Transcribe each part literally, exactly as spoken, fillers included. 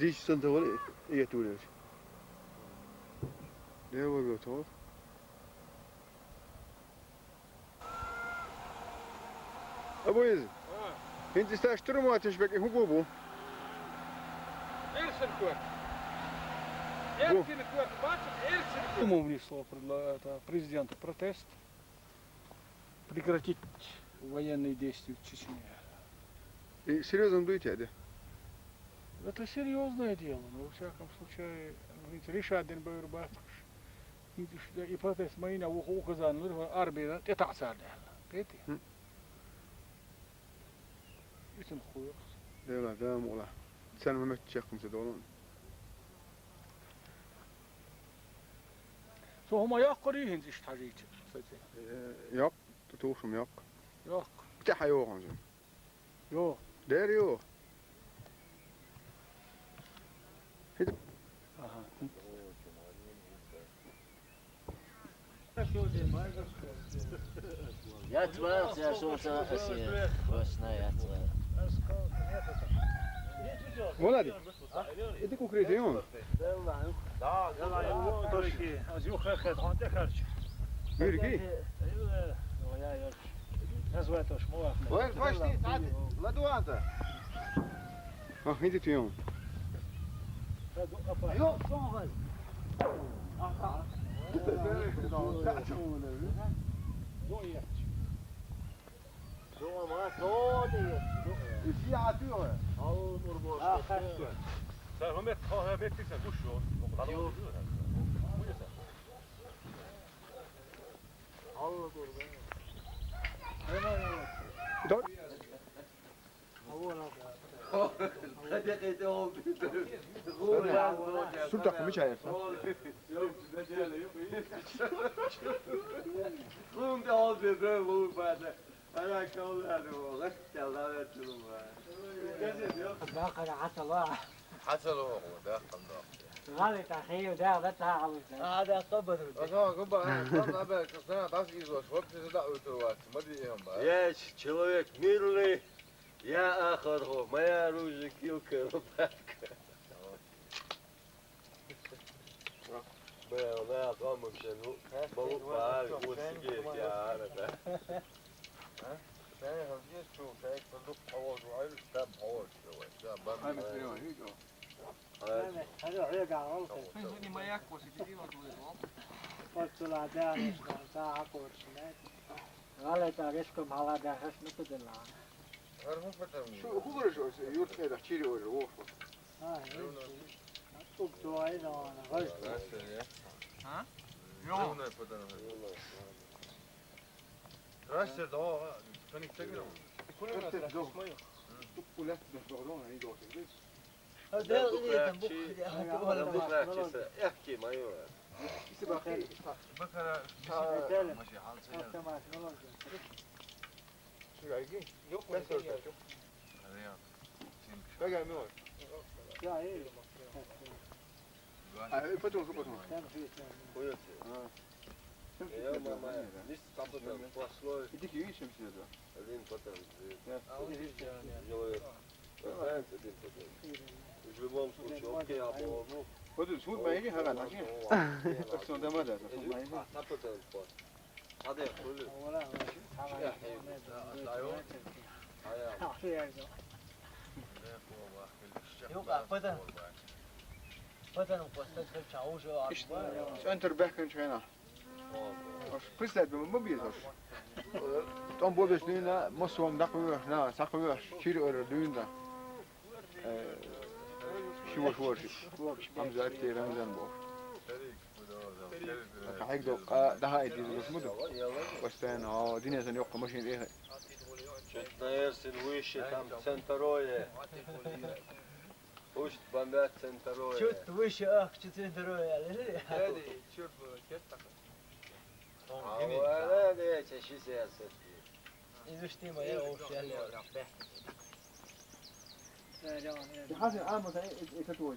Зича санна товар, э, эту леш. Лево готов. Абу Иза. А. ХӀинца иштта штурмовать деш берг хӀун гу бу? Эрсин коьрта. Бу. Эрсин коьрта, бац, эрсин коьрта. Ему внесло предла-, это, президенту протест. Прекратить военные действия в Чечне. И серьёзно дуете, да? Это серьёзное дело, но во всяком случае, говорит, решать дин бавир бац. И протест майна указан армия тӀетаӀсар дехла. Кхетий? Хм. Итин хуйрус. Дела, да, мула. Цен мамет чеккум се долун. Со хӀума йоккхур ю хӀинца иштта хьажийча, кстати? Э, йоккха, ту-, тушам йоккха. Йоккха. ТӀехьа йохун жин. Йо. Дер ю. Хит. Аха. Яц вац, я шо са аси. Точно яц вац. Молодец. Иди кукрет, ё. Да, да, да. Аз юха хет, хан тӀе харч. Юрий. Ой, почти, Тадик, ладуанта. А, иди ты, ё. Ё, что он говорит? Ага. Исиатура. Сай хӀумет, хӀумет тиса гуш ё. Султан мича яхса? Бакъара хьасала. Хьасала воху, бехкам боху. ГӀалита хиев дагӀа ца хьалуьйту. А, да, хабар. Аса губа, аса бе, касна, дас изос, вот ты сюда уйти вац, ма ди им ба. Я ч-, человек мирный, я ахар хо, моя оружие килка рубака. Бе, вона къаман шен, ну, балу баьри, вот сиге, я ара, да. А? Шен хазгеш чу, шен продукт хьавожу, ай, там хьавожу, давай. Да, бам. Ай, мистерион, хиго. Ай. Ай, хазо хьега гӀалта. Хазо не маяк, вот сиди, вот, вот, вот. Вот сюда, да, да, аккорд, да. ГӀалита реском хьала да, хас мутадалла. Шу, хӀу гура шу, юрт хӀедах чири ора, воху. А, юрт. Укдуай на, на, гӀаш. Растер, я? А? Юрт. Растер, да, книг теграм. Кулет, да, да, да, да. Ах, ки, майо. Иси бахи. Бакара, маши хьалца. Шурайги? Ёх, бес ор бачу. Бага миор. Я, э. А, э, потом, потом. Хуёте. А. Я, мама, лист там потом пошло. Иди к Юрию, чем сюда. Один потом. Я. Человек. Знаете, один потом. В любом случае, окей, а по-моему. Вот тут, вот мои, ага, так. Все, дома, да, вот мои. А потом. Юкъа патан. Патан постать хӀалча уже. Ишт центр бехкан чайна. Аш представь, ма безаш. Там бобес нина, масом дакъвеш, на, сакъвеш, чир ора дуйна. Э, ши вош ворши. Хамзат те Рамзан бо. Ка хьайг до, а, даха эти зугус муду. Постоянно, а, динесан йокка машин эхе. Чё-то, наверное, выше, там, центровое. Пусть бомбят центровое. Чё-то выше, ах, чё центровое, алло. Дядя, чё было, чё такое? А, вала, да, чё, ши сеанс. Изуштима, я вообще. Хазин, а, мы, это, это твой.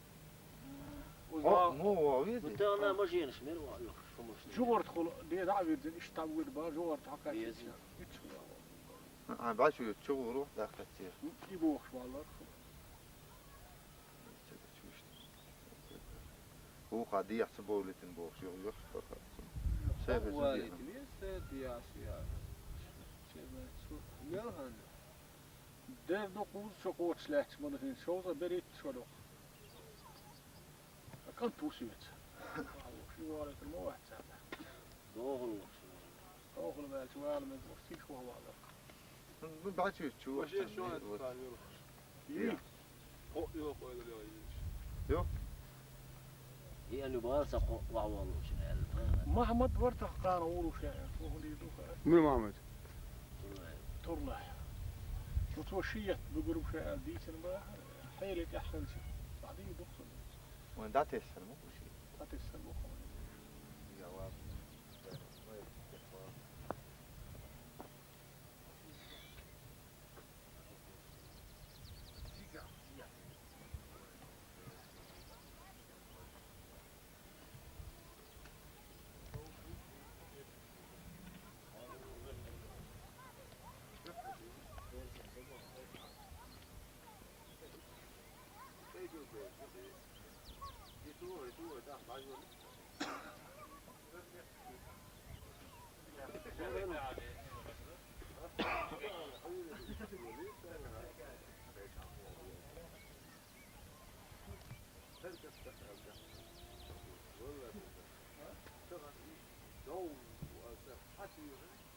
О, ну, о, видите? Ну, ты она машинаш мер ва, ё, помощник. Жугъартахула де дӀа а вирзина, иштта дӀа а вирзина, жугъартахьа кхаьчча. Веза. Иццахула. А, бачу, чугъуро, да, кхаьчча. Ну, и бохуш валлар. Вуха дехьа ца бовлийтина бохуш, юха юхаш бархӀа. Шайна веза валийта дехьа. Веза, дехьа, я. Честно, цу мел ханна. Дер ду кхуза шо кхочуш лаьтташ ма ду хӀинца, шовзткъа берхӀитта шо ду-кх. КӀант ву соьца. Ши валийта ма вац царна. ДогӀал ву. ДогӀал ваьлча вала мега ву, сиха вахавалар. Ну, бачу чу. Вообще шо это там, Юра? Йий. Хо, Юра, хо, Юра, Юра. Ё? И они бара са хо, вахавалар, аьлла. Махьмад вар тахана вуруш, хо хӀун ду ха? Мир Махьмад. Турлай. Турлай. Ну, цо шият бугур уша аьлла дийцина бара, хьерий тӀехь хилча. Бахьди ду ха. Вайн датессар ма хуши. Датессар ма хуши. Я ладно. Herkes de evde. Böyle bir de. Çok az iş, yol, bu evde. Hadi yürü.